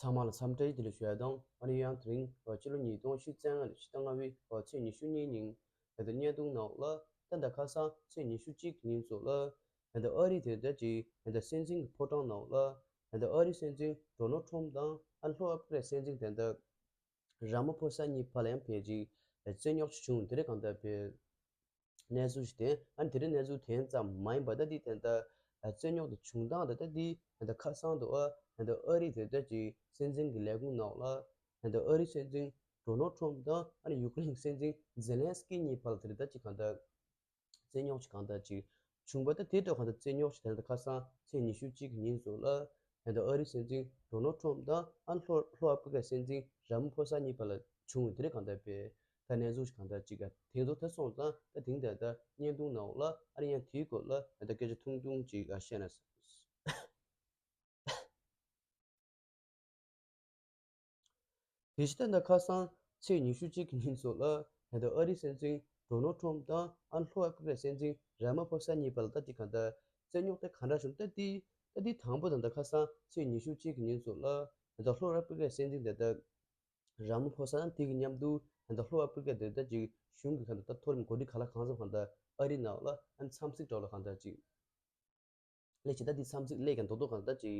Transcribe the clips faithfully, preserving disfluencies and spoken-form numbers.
ཚང་མ་ལ་འཚམས་འདྲི་བདེ་ལེགས་ཞུ་ཡ་དང་། ཨ་ནི་ཡང་དེ་རིང་ཕྱི་ལོ་ཉིས་སྟོང་ཉི་ཤུ་རྩ་ལྔ་ལོའི་ཕྱི་ཟླ་ལྔ་པའི་ཚེས་ཉི་ཤུ་གཉིས་ཉིན་ད་ལྟ་བརྙན་ཐུང་ནང་ལ་ད་ལྟ་ཁ་སང་ཚེས་ཉི་ཤུ་གཅིག་ཉིན་སོགས་ལ་ད་ལྟ་ཨ་རི་དེ་ད་ཅིག་ད་ལྟ་སྲིད་འཛིན་གྱི་ཕོ་བྲང་ནང་ལ་ད་ལྟ་ཨ་རི་སྲིད་འཛིན་ཌོ་ནལ་ཊམ་དང་ཨ་ལྷོ་ཨ་ཕི་རི་ཀའི་སྲིད་འཛིན་ད་ལྟ་ར་མ་ཕོ་ས་གཉིས་བར་ལ་ཡང་ཕལ་ཆེར་རྩོད་རྙོག་ཅིག་བྱུང་། དེ་རིང་གང་ལྟར་བའི་གནས་ཚུལ་ཞིག་དེ། ཨ་ནི་དེ་རིང་གནས་ཚུལ་དེ་ཙམ་མ་ཡིན་པ་ད་འདི་དེ་ལྟ་རྩོད་རྙོག་དེ་བྱུང་སྟངས་དེ་ད་འདི་ད་ལྟ་ཁ་སང་དུ་ཨ་ད་ལྟ་ཨ་རི་དེ་ད་ཅིག་སྲིད་འཛིན་གྱི་ལས་ཁུངས་ནང་ལ་ད་ལྟ་ཨ་རི་སྲིད་འཛིན་ཌོ་ནལ་ཊམ་དང་ཨ་ནི་ཡུཀ་རེན་གྱི་སྲིད་འཛིན་ཛེ་ལན་སི་ཀི་གཉིས་བར་ལ་དེ་རིང་ད་ཅིག་གང་ལྟར་རྩོད་རྙོག་ཅིག་གང་ལྟར་ཅིག་བྱུང་བ་ད་དེ་འདྲ་གང་ལྟར་རྩོད་རྙོག་ཅིག་ད་ལྟ་ཁ་སང་ཚེས་ཉི་ཤུ་གཅིག་གི་ཉིན་སོགས་ལ་ད་ལྟ་ཨ་རི་སྲིད་འཛིན་ཌོ་ནལ་ཊམ་དང་ཨ་ལྷོ་ལྷོ་ཨ་ཕི་རི་ཀའི་སྲིད་འཛིན་ར་མ་ཕོ་ས་གཉིས་བར་ལ་བྱུང་བའི་དེ་རིང་གང་ལྟར་བའི་ད་གནས་ཚུལ་ཞིག་གང་ལྟར་ཅིག་ག་དེང་ཐོག་ད་སོང་ཙང་ད་དེང་ད་ལྟ་བརྙན་ཐུང་ནང་ལ་ཨ་ནི་ཡང་དེའི་སྐོར་ལ་ད་ལྟ་སྐད་ཆ་ཐུང་ཐུང་ཅིག་ག་བཤད་ན། དེ་བཞིན་ད་ལྟ་ཁ་སང་ཚེས་ཉི་ཤུ་གཅིག་གི་ཉིན་སོགས་ལ་ད་ལྟ་ཨ་རིའི་སྲིད་འཛིན་ཌོ་ནལ་ཊམ་དང་ཨ་ལྷོ་ཨ་ཕི་རི་ཀའི་སྲིད་འཛིན་ར་མ་ཕོ་ས་གཉིས་བར་ལ་ད་ཅིག་གང་ལྟར་རྩོད་རྙོག་དེ་ག་འདྲ་བྱུང་ད་དེ་ད་དེ་དང་པོ་ད་ལྟ་ཁ་སང་ཚེས་ཉི་ཤུ་གཅིག་གི་ཉིན་སོགས་ལ་ད་ལྟ་ལྷོ་ཨ་ཕི་རི་ཀའི་སྲིད་འཛིན་ད་ལྟ་ར་མ་ཕོ་ས་དང་དེ་གི་མཉམ་དུ་ད་ལྟ་ལྷོ་ཨ་ཕི་རི་ཀ་དེ་ད་ཅིག་གཞུང་གི་གང་ལྟར་མཐོ་རིམ་འགོ་ཁྲིད་ག་ལ་གང་འཚམ་གང་ལྟར་ཨ་རི་ནང་ལ་ཨ་འཚམས་གཟིགས་འདྲ་བོ་ལ་གང་ལྟར་ཅིག་སླེབས་བྱས། ད་འདི་འཚམས་གཟིགས་སླེབས་ཀྱང་རྡོག་རྡོག་གང་ལྟར་ཅིག་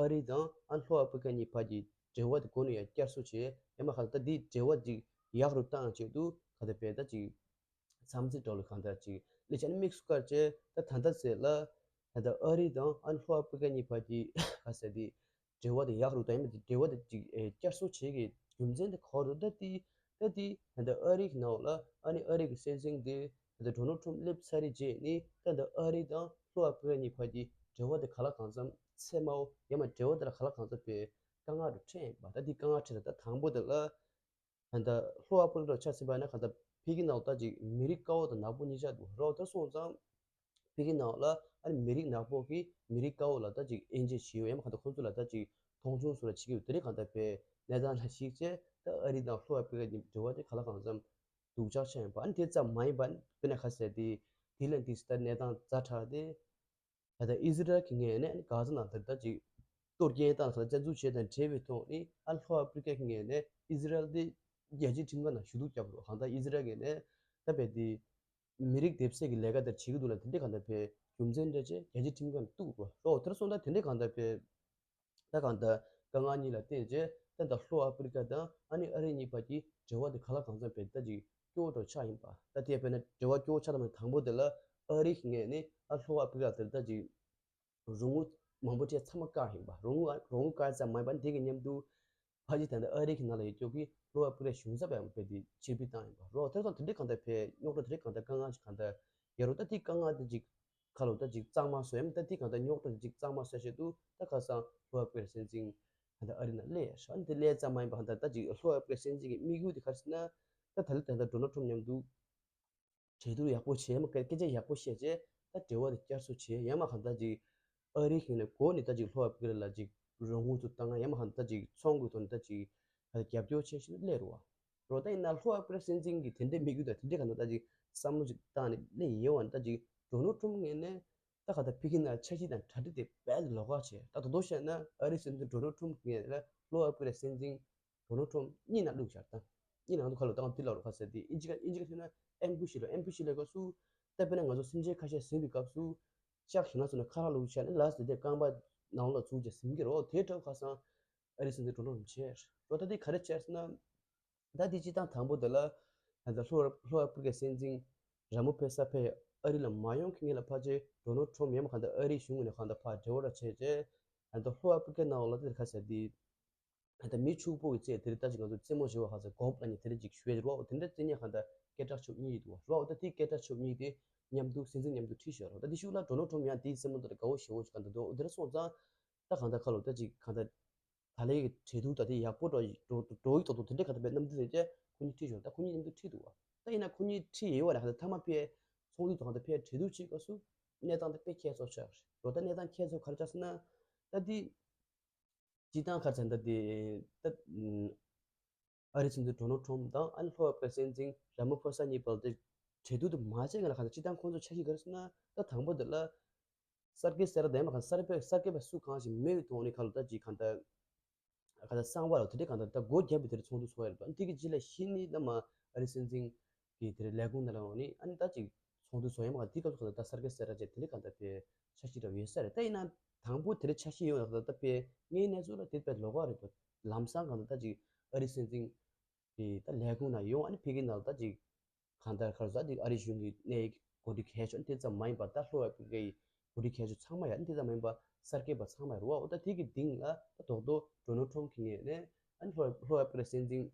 ཨ་རི་དང་ཨ་ལྷོ་ཨ་ཕི་རི་ཀ་གཉིས་བར་གྱི་འབྲེལ་བ་དེ་གོང་ནས་ཡང་བསྐྱར་གསོ་བྱས། ཡང་མ་གང་ལྟར་འདི་འབྲེལ་བ་ཅིག་ཡག་རུ་བཏང་ཆེད་དུ་ག་ད་བས་ད་ཅིག་འཚམས་གཟིགས་འདྲ་བོ་ལ་གང་ལྟར་ཅིག་སླེབས་བྱས། ཨ་ནི་དམིགས་སུ་བཀར་བྱས་ད་ད་ལྟ་ཟེར་ལ་ད་ལྟ་ཨ་རི་དང་ཨ་ལྷོ་ཨ་ཕི་རི་ཀ་གཉིས་བར་གྱི་ག་ཟེར་དེ་འབྲེལ་བ་དེ་ཡག་རུ་དང་ཡང་མིན་འབྲེལ་བ་དེ་ཅིག་ཨེ་བསྐྱར་གསོ་བྱེད་ཀྱི་རྒྱུ་མཚན་དེ་ག་རེ་རེད། ད་དེ་ད་དེ་ད་ལྟ་ཨ་རི་གི་ནང་ལ་ཨ་ནི་ཨ་རི་གི་སྲིད་འཛིན་དེ་ད་ལྟ་ཌོ་ནལ་ཊམ་སླེབས་ཚར་རེད་བྱས་ནི་ད་ལྟ་ཨ་རི་དང་ལྷོ་ཨ་ཕི་རི་ཀ་གཉིས་བར་གྱི་འབྲེལ་བ་དེ་ག་ལ་གང་འཚམ་ཚད་མའོ་ཡང་མ་འབྲེལ་བ་དེ་ལ་ག་ལ་གང་འཚམ་པའི་དཀའ་ངལ་རུ་འཕྲད་ཡིན་པ། ད་དེ་དཀའ་ངལ་འཕྲད་ད་ད་དང་པོ་དེ་ལ་ད་ལྟ་ལྷོ་ཨ་ཕི་རི་ཀ་ཆ་ཚིག་པ་ན་ག་ད་ཕ་གི་ནང་ལ་ད་ཅིག་མི་རིགས་དཀར་པོ་དང་ནག་པོ་གཉིས་ཆགས་འདུག་རོགས། ད་སོང་ཙང་ཕ་གི་ནང་ལ་ཨ་ནི་མི་རིགས་ནག་པོ་གིས་མི་རིགས་དཀར་པོ་ལ་ད་ཅིག་དབྱེ་འབྱེད་བྱེད་ཡོད། ཡང་མ་གང་ལྟར་ཁོང་ཚོ་ལ་ད་ཅིག་མཐོང་ཆུང་བཟོ་འདྲ་བྱེད་ཀྱི་ཡོད། དེ་རིང་གང་ལྟར་བས་གནས་སྟངས་ལ་གཞིགས་བྱས་ད་ཨ་རི་དང་ལྷོ་ཨ་ཕི་རི་ཀ་གཉིས་འབྲེལ་བ་དེ་ག་ལ་གང་འཚམ་སྡུག་ཅག་ཆགས་ཡིན་པ། ཨ་ནི་དེ་ཙམ་མ་ཡིན་པ་དཔེར་ན་ག་ཟེར་དེ་དེ་ལན་དེ་ད་གནས་སྟངས་ཛ་དྲག་དེ་ད་ལྟ་ཨི་ཟི་རལ་གྱི་ངོས་ནས་གྷ་ཛ་ནང་དུ་ད་ཅིག་གཏོར་སྐྱོན་བཏང་དང་བཙན་འཛུལ་བྱས་དང་འབྲེལ་བའི་ཐོག་ནས་ཨ་ལྷོ་ཨ་ཕི་རི་ཀ་གི་ངོས་ནས་ཨི་ཟི་རལ་དེ་རྒྱལ་སྤྱིའི་ཁྲིམས་ཁང་ནང་ཞུ་གཏུག་བརྒྱབ་རོགས། གང་ལྟར་ཨི་ཟི་རལ་ངོས་ནས་ད་བས་དེ་མི་རིགས་སྡེབ་གསེས་ཀྱི་ལས་ཀ་དེར་བྱེད་ཀྱི་འདུག་ལ། དེ་འདྲའི་གང་ལྟར་བས་རྒྱུ་མཚན་འདྲ་ཅིག་རྒྱལ་སྤྱིའི་ཁྲིམས་ཁང་ནང་གཏུག་རོགས། རོགས་དེར་སོང་ད་དེ་འདྲའི་གང་ལྟར་བས་ད་གང་ལྟར་དཀའ་ངལ་གཉིས་ལ་བརྟེན་བྱས་ད་ལྟ་ལྷོ་ཨ་ཕི་རི་ཀ་དང་ཨ་ནི་ཨ་རི་གཉིས་བར་གྱི་འབྲེལ་བ་དེ་ག་ལ་གང་འཚམ་བས་ད་ཅིག་སྐྱོ་བོ་འདྲ་ཆགས་ཡིན་པ། ད་དེ་དཔེར་ན་འབྲེལ་བ་སྐྱོ་བོ་ཆགས་དང་མ་དང་པོ་དེ་ལ་ཨ་རི་གི་ངོས་ནས་ཨ་ལྷོ་ཨ་ཕི་རི་ཀ་དེར་ད་ཅིག་རོགས་དངུལ་མང་པོ་སྤྲད། ཚང་མ་བཀག་ཡིན་པ། རོགས་དངུལ་རོགས་དངུལ་བཀག་ཙམ་མ་ཡིན་པ་འདི་གི་མཉམ་དུ་ཕལ་ཆེར་ད་ལྟ་ཨ་རི་གི་ནང་ལ་ཡོད་ཀྱོག་གི་ལྷོ་ཨ་ཕི་རི་ཀའི་གཞུང་ཚབ་ཡང་དཔེ་དེ་ཕྱིར་འབུད་བཏང་ཡིན་པ། རོགས་དེར་སོང་དེ་འདྲའི་གང་ལྟར་བས་རྙོག་དྲ་དེ་འདྲའི་གང་ལྟར་དཀའ་ངལ་ཅིག་གང་ལྟར་ཡོད་རོགས། ད་དེ་དཀའ་ངལ་དེ་ཅིག་ཁ་ལོ་ད་ཅིག་གཙང་མ་བཟོ་ཡ་མིན། ད་དེ་གང་ལྟར་རྙོག་དྲ་དེ་ཅིག་གཙང་མ་བཟོ་ཆེད་དུ་ད་ཁ་སང་ལྷོ་ཨ་ཕི་རི་ཀའི་སྲིད་འཛིན་ད་ལྟ་ཨ་རི་ནང་སླེབས་ཡ་ཤག་ཨ་ནི་དེ་སླེབས་ཙམ་མ་ཡིན་པ་གང་ལྟར་ད་ཅིག་ལྷོ་ཨ་ཕི་རི་ཀའི་སྲིད་འཛིན་གྱི་དམིགས་ཡུལ་དེ་ག་རེ་ཟེར་ན། ད་ད་ལྟ་ད་ལྟ་ཌོ་ནལ་ཊམ་མཉམ་དུ་གྲོས་བསྡུར་ཡག་པོ་བྱས། ཡང་མ་སྐད་ཆ་ཡག་པོ་བཤད་བྱས་ད་འབྲེལ་བ་དེ་བསྐྱར་གསོ་བྱས། ཡང་མ་གང་ལྟར་ཅིག་ཨ་རི་གི་ནས་འགོ་ནས་ད་ཅིག་ལྷོ་ཨ་ཕི་རི་ཀ་ལ་ཅིག་རོགས་དངུལ་ཚུར་བཏང་། ཡང་མ་གང་ལྟར་ཅིག་ཚོང་གི་ཐོག་ནས་ད་ཅིག་རྒྱབ་སྐྱོར་བྱས་བཞིན་སླེབས་རོགས། རོགས་ད་ཡིན་ན་ལྷོ་ཨ་ཕི་རི་ཀའི་སྲིད་འཛིན་གྱི་དེ་འདྲའི་དམིགས་ཡུལ་དང་དེ་འདྲའི་གང་ལྟར་ད་ཅིག་བསམ་བློ་ཅིག་བཏང་ནས་སླེབས་ཡོད་པ་ནི། ད་ཅིག་ཌོ་ནལ་ཊམ་ངོས་ནས་ད་ག་ད་ཕ་གི་ནང་འཆར་གཞི་དང་གྲ་སྒྲིག་དེ་རྦད་ལོགས་ཀ་བྱས། ད་དོ་དོ་བཤད་ན་ཨ་རིའི་སྲིད་འཛིན་ཌོ་ནལ་ཊམ་ངོས་ནས་ལྷོ་ཨ་ཕི་རི་ཀའི་སྲིད་འཛིན་ཌོ་ནལ་ཊམ་གཉིད་ནང་བླུགས་བཞག་ད་གཉིད་ནང་དུ་ཁ་ལོ་ད་ང་འདི་ལ་རོགས་ཁ་ཟེར་དེ་ཨིན་ཇི་ཀ་ཨིན་ཇི་ཀ་ཐོན་ན་ཨེམ་བྷུ་ཤི་ལ་ཨེམ་བྷུ་ཤི་ལ་སྐབས་སུ་ད་དཔེར་ན་ང་ཚོ་སེམས་ཅན་ཁ་ཤས་ཟིན་པའི་སྐབས་སུ་ལྕགས་ཞིག་ན་སོང་ན་ཁ་ལག་བླུགས་བྱས་ནས་ལ་ཟེར་དེ་རྐང་པ་ནང་ལ་བཙུགས་བྱས་ཟིན་གྱི་རོགས། དེ་འདྲ་ཁ་སང་ཨ་རིའི་སྲིད་འཛིན་ཌོ་ནལ་ཊམ་བྱས་རོགས། ད་དེ་ག་རེ་བྱས་ཟེར་ན། ད་དེ་སྤྱི་བཏང་དང་པོ་དེ་ལ་ད་ལྟ་ལྷོ་ལྷོ་ཨ་ཕི་རི་ཀའི་སྲིད་འཛིན་ར་མ་ཕེ་ས་ཕེ་ཨ་རི་ལ་མ་ཡོང་མཁན་ལ་ཕལ་ཆེར་ཌོ་ནལ་ཊམ་ཡང་མ་གང་ལྟར་ཨ་རིའི་གཞུང་ནས་གང་ལྟར་ཕར་འབྲེལ་བ་ར་བྱས་རྗེས་ད་ལྟ་ལྷོ་ཨ་ཕི་རི་ཀའི་ནང་ལ་དེ་ཁ་ཟེར་དེ་ད་ལྟ་མི་ཕྱུག་པོ་གི་རྩེད་དེ་རིགས་ལྟ་ཅིག་ང་ཚོ་རྩེད་མོ་ཞེས་པ་ཧ་ཟེར་གོབ་ལ་ནི་དེ་རིགས་ཅིག་ཞུ་ཡ་རོགས། དེ་འདྲ་རྩེད་མཁན་གང་ལྟར་སྐད་གྲགས་ཆོད་གཉིས་འདུག་རོགས། ད་དེ་སྐད་གྲགས་ཆོད་གཉིས་དེ་མཉམ་དུ་སྲིད་འཛིན་མཉམ་དུ་ཁྲིད་ཤོག་རོགས། ད་དེ་ཤུགས་ལ་ཌོ་ནལ་ཊམ་ཡང་དེའི་རྩེད་མོ་དེ་ལ་དགའ་བོ་ཞེ་བོ་ཞིག་གང་ལྟར་འདུག་དེ་འདྲ་སོང་ཙང་ད་གང་ལྟར་ཁ་ལོ་ད་ཅིག་གང་ལྟར། ད་ལན་གྱི་གྲོས་བསྡུར་ད་དེ་ཡག་པོ་འགྲོ་འགྲོ་འགྲོ་ཡི་ཐོག་ཏུ་དེ་འདྲའི་ག་ད་པའི་རྣམ་འགྱུར་རེད་ཅེས་ཁོ་གཉིས་ཁྲིད་ཞོར་ད་ཁོ་གཉིས་མཉམ་དུ་ཁྲིད་འདུག་བ། ད་ཡིན་ན་ཁོ་གཉིས་ཁྲིད་ཡོད་བ་རེད། ད་མཐའ་མ་ཕའི་ཚོགས་འདུ་ཐོག་ད་ཕའི་གྲོས་བསྡུར་བྱེད་སྐབས་སུ་གནས་སྟངས་དེ་དཔེ་ཁྱད་མཚར་ཆགས་རེད་འགྲོ། ད་གནས་སྟངས་ཁྱད་མཚར་ག་རེ་ཆགས་ཟེར་ན། ད་དེ་སྤྱི་བཏང་ག་རེ་ཟེར་ན་ད་དེ་ད་ཨ་རིའི་སྲིད་འཛིན་ཌོ་ནལ་ཊམ་དང་ཨ་ནི་ལྷོ་ཨ་ཕི་རི་ཀའི་སྲིད་འཛིན་ར་མ་ཕོ་ས་གཉིས་བར་དེ་གྲོས་བསྡུར་དེ་མ་བྱས་སྔོན་ལ་ག་ད་སྤྱི་བཏང་ཁོང་ཚོ་འཆར་གཞི་ག་རེ་ཟེར་ན། ད་དང་པོ་དེ་ལ་གསར་བསྐལ་གསར་བ་དེ་མ་གང་གསར་བསྐལ་གསར་བསྐལ་པ་སུ་གང་ཞིག་མེད་པའི་ཐོག་ནས་ཁ་ལོ་ད་ཅིག་གང་ལྟར་ ག་ད་གསང་བ་ལ་དེ་འདྲའི་གང་ལྟར་ད་སྒོ་བརྒྱབ་པའི་དེ་འདྲའི་ཚོགས་འདུ་ཚོགས་ཡ་རེད་པ། དེ་གི་རྗེས་ལ་གཞི་ནས་ད་མ་ཨ་རིའི་སྲིད་འཛིན་གྱི་དེ་འདྲའི་ལས་ཁུངས་ནང་ལ་འོང་ནས་ཨ་ནི་ད་ཅིག་ཚོགས་འདུ་ཚོགས་ཡ་མ་ག་དེ་སྐབས་སུ་གང་ལྟར་ད་གསར་འགོད་གསལ་བསྒྲགས་བྱས་དེ་འདྲའི་གང་ལྟར་དེ་འཆར་གཞི་འདྲ་ཡོད་ས་རེད། ད་ཡིན་ན་དང་པོ་དེ་འདྲའི་འཆར་གཞི་ཡོད་ཡ་ད་ད་དཔེ་ངའི་གནས་ཚུལ་ལ་དེ་དཔེ་ལོགས་ཀ་རེད་པ། ལམ་སང་གང་ལྟར་ད་ཅིག་ཨ་རིའི་སྲིད་འཛིན་གྱི་ད་ལས་ཁུངས་ནང་ཡོང་ཨ་ནི་ཕ་གི་ནང་ལ་ད་ཅིག་གང་ལྟར་ག་རེ་ཟེར་ཅིག་ཨ་རིའི་གཞུང་གི་གནད་ཡོད་འགོ་ཁྲིད་གལ་ཆེ་ཨ་ནི་དེ་ཙམ་མ་ཡིན་པར་ད་ལྷོ་ཨ་ཕི་རི་ཀའི་འགོ་ཁྲིད་གལ་ཆེ་ཚང་མ་ཡ་ཨ་ནི་དེ་ཙམ་མ་ཡིན་པར་གསར་སྐྱེས་པ་ཚང་མ་ཡ་རེད་པ། འོ་ད་དེ་གི་སྟེང་ལ་ད་རྡོག་རྡོག་ཌོ་ནལ་ཊམ་གྱི་ངོས་ནས་ཨ་ནི་ལྷོ་ལྷོ་ཨ་ཕི་རི་ཀའི་སྲིད་འཛིན་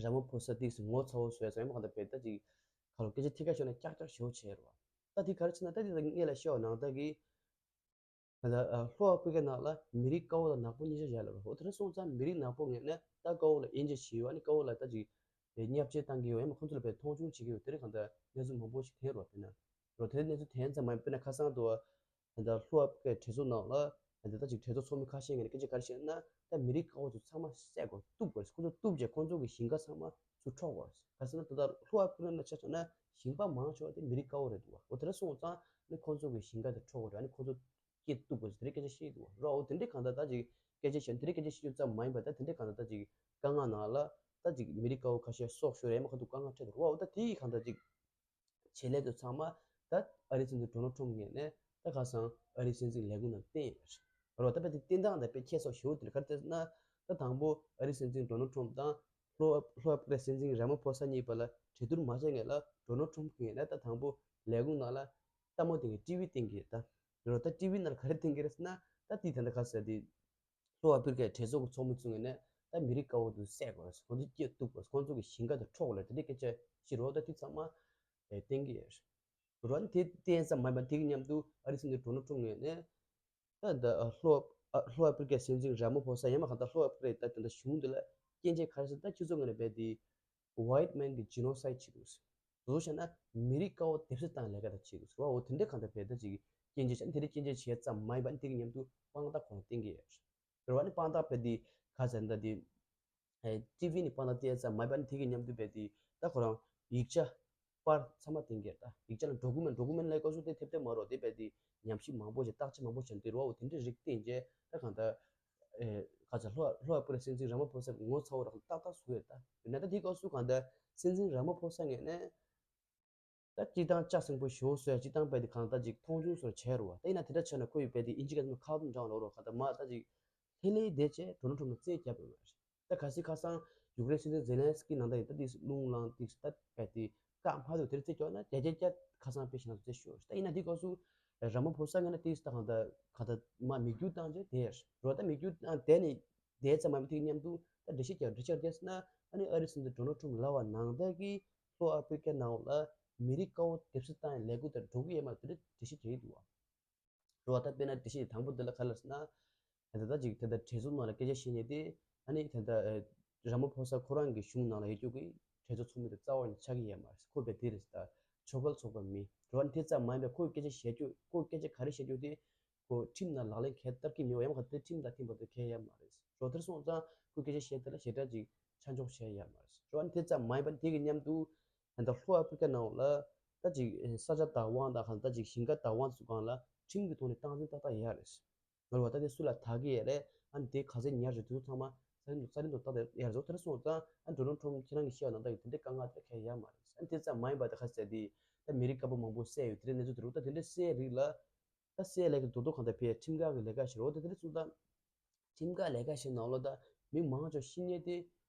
ར་མ་ཕོ་ས་ཏིག་སི་ངོ་ཚ་བོ་བཟོས་ཙང་ཡང་མ་གང་ལྟར་བས་ད་ཅིག་ཁ་ལོ་སྐད་ཆ་ཐད་ཀར་ཤོད་ན་ཀྱག་ཀྱག་ཞེ་པོ་བྱས་རེད་པ། ད་དེ་ག་རེ་བྱས་ན་ད་དེ་ད་སྔོན་ལ་ཤོད་ནང་ལྟར་གྱི་ད་ལྟ་ལྷོ་ཨ་ཕི་རི་ཀའི་ནང་ལ་མི་རིགས་དཀར་པོ་དང་ནག་པོ་གཉིས་ཆ་བཞག་ལ་རེད། འོ་དེ་འདྲ་སོང་ཙང་མི་རིགས་ནག་པོ་ངོས་ནས་ད་དཀར་པོ་ལ་དབྱེ་འབྱེད་བྱས་ཡོད། ཨ་ནི་དཀར་པོ་ལ་ད་ཅིག་བརྙས་བཅོས་བཏང་གི་ཡོད། ཡང་མ་ཁོང་ཚོ་ལ་བས་མཐོང་ཆུང་བྱེད་ཀྱི་ཡོད། དེ་འདྲ་གང་ལྟར་གནས་ཚུལ་མང་པོ་ཞིག་ཐོན་རེད་པ། དཔེར་ན་རོ་དེ་འདྲ་གནས་ཚུལ་ཐོན་ཙམ་མ་ཡིན་དཔེར་ན་ཁ་སང་དུ་ད་ལྟ་ལྷོ་ཨ་ཕི་རི་ཀའི་གྲོས་ཚོགས་ནང་ལ་ད་ལྟ་ཅིག་གྲོས་ཚོགས་ཚོགས་མི་ཁ་ཤས་ངོས་ནས་སྐད་ཆ་ག་རེ་བཤད་ན་ད་མི་རིགས་དཀར་པོ་ཚོ་ཚང་མ་བསད་དགོས། གཏུབ་དགོས། ཁོང་ཚོ་གཏུབ་བྱས་ཁོང་ཚོ་གི་ཞིང་ཁ་ཚང་མ་ཚུར་འཕྲོག་དགོས། ག་རེ་ཟེར་ན་ད་ལྟ་ལྷོ་ཨ་ཕི་རི་ཀ་ནང་ཆ་བཞག་ན་ཞིང་པ་མང་ཆེ་བ་དེ་མི་རིགས་དཀར་པོ་རེད་འདུག་པ། འོ་དེ་འདྲ་སོང་ཙང་ནི་ཁོང་ཚོ་གི་ཞིང་ཁ་དེ་འཕྲོག་དགོས་རེད། ཨ་ནི་ཁོང་ཚོ་སྐྱེ་གཏུབ་དགོས་ཟེར་དེ་འདྲའི་སྐད་ཆ་བཤད་འདུག་པ། རོ་འོ་དེ་འདྲའི་གང་ལྟར་ད་ཅིག་སྐད་ཆ་བཤད་དེ་འདྲའི་སྐད་ཆ་བཤད་རྒྱུ་ཙམ་མ་ཡིན་པ་ད་དེ་འདྲའི་གང་ལྟར་ད་ཅིག་དཀའ་ངལ་ནང་ལ་ད་ཅིག་མི་རིགས་དཀར་པོ་ཁ་ཤས་སྲོག་ཤོར་ཡ་མ་ག་དུས་དཀའ་ངལ་འཕྲད་འདུག་རོ། འོ་ད་དེ་གང་ལྟར་ཅིག་བྱེད་ལས་དེ་ཚང་མ་ད་ཨ་རིའི་སྲིད་འཛིན་ཌོ་ནལ་ཊམ་ངོས་ནས་ད་ཁ་སང་ཨ་རིའི་སྲིད་འཛིན་ལས་ཁུངས་ནང་བསྟན་ཡོད་རེད། རོ་ད་དཔེ་དེ་བསྟན་སྟངས་དང་དཔེ་ཁྱད་སོགས་ཞེ་པོ་དེ་ག་རེ་ཟེར་ན་ད་དང་པོ་ཨ་རིའི་སྲིད་འཛིན་ཌོ་ནལ་ཊམ་དང་ལྷོ་ལྷོ་ཨ་ཕི་རི་ཀའི་སྲིད་འཛིན་ར་མ་ཕོ་ས་གཉིས་བར་ལ་གྲོས་བསྡུར་མ་བྱས་སྔོན་ལ་ཌོ་ནལ་ཊམ་གྱི་ངོས་ནས་ད་དང་པོ་ལས་ཁུངས་ནང་ལ་ལྟད་མོ་བསྟན་གྱི་ཊི་ཝི་བསྟན་གྱི་ད་རོ་ད་ཊི་ཝི་ནང་ལ་ག་རེ་བསྟན་གྱི་རེད་ཟེར་ན་ད་དེ་ད་ལྟ་ག་ཟེར་དེ། ལྷོ་ཨ་ཕི་རི་ཀའི་གྲོས་ཚོགས་ཀྱི་ཚོགས་མི་ཚོའི་ངོས་ནས་ད་མི་རིགས་དཀར་པོ་དེ་བསད་དགོས། ཁོང་ཚོ་སྐྱེ་གཏུབ་དགོས། ཁོང་ཚོ་གི་ཞིང་ཁ་དེ་འཕྲོག་དགོས་ལ་དེ་འདྲའི་སྐད་ཆ་བཤད་རོགས་ད་དེ་ཚང་མ་བསྟན་གྱི་ཡོད་རེད། རོ་ཨ་ནི་དེ་བསྟན་ཙམ་མ་ཡིན་པ་དེ་གི་མཉམ་དུ་ཨ་རིའི་སྲིད་འཛིན་ཌོ་ནལ་ཊམ་ངོས་ནས་ད་ད་ལྷོ་ཨ་ལྷོ་ཨ་ཕི་རི་ཀའི་སྲིད་འཛིན་ར་མ་ཕོ་ས་ཡང་མ་གང་ལྟར་ལྷོ་ཨ་ཕི་རི་ཀའི་ད་ད་ལྟ་གཞུང་དེ་ལ་སྐྱོན་བརྗོད་ག་རེ་ཟེར་ད་སྤྱི་ཚོགས་ངོས་ནས་བས་དེ། White man གི་genocide བྱེད་དགོས། དེ་ཚོ་བྱས་ན་མི་རིགས་དཀར་པོ་སྡེབ་གསོད་བཏང་ལས་ཀ་དང་བྱེད་དགོས་རེད་བ། འོ་དེ་འདྲའི་གང་ལྟར་བས་ད་ཅིག་སྐྱོན་བརྗོད་བྱས་ན་དེ་འདྲའི་སྐྱོན་བརྗོད་བྱས་ཙམ་མ་ཡིན་པ་ནི་དེ་གི་མཉམ་དུ་དཔང་རྟགས་ཁོ་རང་བསྟན་གྱི་ཡོད་རེད་བ། ནི་དཔང་རྟགས་བས་དེ་ག་ཟེར་ན་ད་དེ་ཊི་ཝི་ནི་དཔང་རྟགས་བསྟན་ཙམ་མ་ཡིན་པ་ནི་དེ་གི་མཉམ་དུ་བས་དེ་ད་ཁོ་རང་ཡིག་ཆ་པར་ཚང་མ་བསྟན་གྱི་རེད། ད་ཡིག་ཆ་ལ་ཌོ་ཀུ་མེན་ཌོ་ཀུ་མེན་ལ་སྐོར་སུ་དེ་ཐེབས་ཐེབས་མ་རོགས་དེ་བས་དེ་ཉམས་ཞིབ་མང་པོ་བྱས་བརྟག་དཔྱད་མང་པོ་བྱས་དེ་རེད་བ། འོ་དེ་འདྲའི་རིགས་བསྟན་རྗེས་ད་གང་ལྟར། ཨེ། ཁ་ཚ་ལྷོ་ལྷོ་ཨ་ཕི་རི་ཀའི་སྲིད་འཛིན་ར་མ་ཕོ་ས་ངོ་ཚ་བོ་རག་ཏག་ཏག་བཟོས་ཡོད་ད། ཡིན་ན་ད་དེའི་སྐབས་སུ་གང་ལྟར་སྲིད་འཛིན་ར་མ་ཕོ་ས་ངོས་ནས་ད་སྤྱི་བཏང་ལྕགས་ཟིང་པོ་ཞེ་པོ་བཟོས་ཡ་སྤྱི་བཏང་བས་དེ་གང་ལྟར་ཅིག་མཐོང་ཆུང་བཟོ་བྱས་རུ་བ། ད་ཡིན་ན་དེ་འདྲ་བྱས་ན་ཁོ་ཡི་བས་དེ་ཨིན་ཇི་སྐད་ནང་ཁ་བ་འདྲ་བ་ལོག་རོགས་ག་ད་མ་ད་ཅིག་ལྷེ་ལྷེ་བསྡད་བྱས་ཌོ་ནལ་ཊམ་ལ་རྩོད་རྒྱབ་ཡོད་མ་རེད། ད་གལ་སྲིད་ཁ་སང་ཡུཀ་རེན་སྲིད་འཛིན་ཛེ་ལན་སི་ཀི་ནང་ད་ཡིན་ད་དེ་རླུང་ལངས་ཏིག་ད་བས་དེ་བཀག་མ་ཐུབ་དེར་རྩོད་རྒྱག་ན་བརྒྱ་ཆ་བརྒྱ་ཁ་སང་དཔེ་ཞེ་ན་རྩོད་ཤོར། ད་ཡིན་ན་དེའི་སྐབས་སུ་ར་མ་ཕོ་ས་ངོས་ནས་ཏིག་ད་གང་ད་ག་ད་མ་མིག་རྒྱུག་བཏང་རྗེས་དེར་རོ་ད་མིག་རྒྱུག་བཏང་དེ་ནི་དེའི་ཚེ་མ་མཐུན་མཉམ་དུ་ད་འགྲེལ་བཤད་རྒྱག་འགྲེལ་བཤད་རྒྱག་ཟེར་ན་ཨ་ནི་ཨ་རི་སྲིད་འཛིན་ཌོ་ནལ་ཊམ་ལབ་པ་ནང་ལྟར་གྱི་ལྷོ་ཨ་ཕི་རི་ཀའི་ནང་ལ་མི་རིགས་དཀར་པོ་སྡེབ་གསོད་བཏང་ཡའི་ལས་འགུལ་དེ་འགྲོ་གི་ཡོད་མ་རེད། དེ་འདྲ་འགྲེལ་བཤད་རྒྱག་གི་འདུག་བ། རེད་བ། ད་དཔེར་ན་འགྲེལ་བཤད་དང་པོ་དེ་ལ་ག་རེ་ལབ་ཟེར་ན། ད་ལྟ་ཅིག་ད་ལྟ་གྲོས་ཚོགས་ནང་ལ་སྐད་ཆ་བཤད་མཁན་དེ་ཨ་ནི་ད་ལྟ་ར་མ་ཕོ་ས་ཁོ་རང་གི་གཞུང་ནང་ལ་ཡོད་རྒྱུ་གི་གྲོས་ཚོགས་ཚོགས་མི་དེ་རྩ་བ་ནས་ཆགས་ཀྱི་ཡོད་མ་རེད། ཁོ་དཔེ་དེ་རེད་ད། ཆོལ་ཁ་ཚོགས་པ་མིན་རེད་བ། དེ་ཙམ་མ་ཡིན་པའི་ཁོས་སྐད་ཆ་བཤད་རྒྱུ་ཁོས་སྐད་ཆ་ག་རེ་བཤད་རྒྱུ་དེ་ཁོ་ཁྲིམས་ནང་ལག་ལེན་གང་ཡང་བསྟར་གྱི་མེད་པ་ཡང་ག་དེ་ཁྲིམས་དང་མཐུན་པ་དེ་གང་ཡང་ཡོད་མ་རེད། རོ་དེར་སོང་ཙང་ཁོས་སྐད་ཆ་བཤད་དེ་ལ་ཞེ་དྲག་ཅིག་ཆ་འཇོག་བྱས་ཡོད་མ་རེད། རོ་ཨ་ནི་དེ་ཙམ་མ་ཡིན་པ་དེ་གི་མཉམ་དུ། ད་ལྟ་ལྷོ་ཨ་ཕི་རི་ཀ་ནང་ལ་ད་ཅིག་ས་ཆ་བདག་དབང་དང་གང་ལྟར་ཅིག་ཞིང་ཁ་བདག་དབང་སུ་གང་ལ་ཁྲིམས་ཀྱི་ཐོག་ནས་སྟངས་འཛིན་ཏག་ཏག་ཡོད་རེད། ངར་བ་ད་དེ་སུ་ལ་ཐག་གི་ཡོད་རེད། ཨ་ནི་དེ་ག་ཚད་ཉར་རེད་དུས་ཚང་མ་ས་རིམ་དུ་ས་རིམ་དུ་ཏག་ཏག་ཡོད་རེད། ཚོ་དེར་སོང་ཙང་ཨ་ཌོ་ནལ་ཊམ་ཁྱེད་རང་གི་བཤད་པ་ནང་ལྟར་གྱི་དེ་འདྲའི་དཀའ་ངལ་དེ་གང་ཡོད་མ་རེད། ཨ་ནི་དེ་ཙམ་མ་ཡིན་པ་ད་ག་ཚད་དེ་ད་མི་རིགས་དཀར་པོ་མང་པོ་བསད་ཡོད་དེ་འདྲའི་གནས་ཚུལ་དེ་རུ་ད་དེ་འདྲའི་བསད་རིགས་ལ་ད་བསད་ལས་ཀྱི་རྡོག་རྡོག་གང་ལྟར་ཕེ་ཁྲིམས་འགལ་གྱི་ལས་ཀ་ཞིག་རེད། འོ་ད་དེ་འདྲའི་ཚུལ་ད་ཁྲིམས་འགལ་ལས་ཀ་ཞིག་ནང་ལོགས་ད་མི་མང་ཆེ་ཤི་ཉེན་དེ་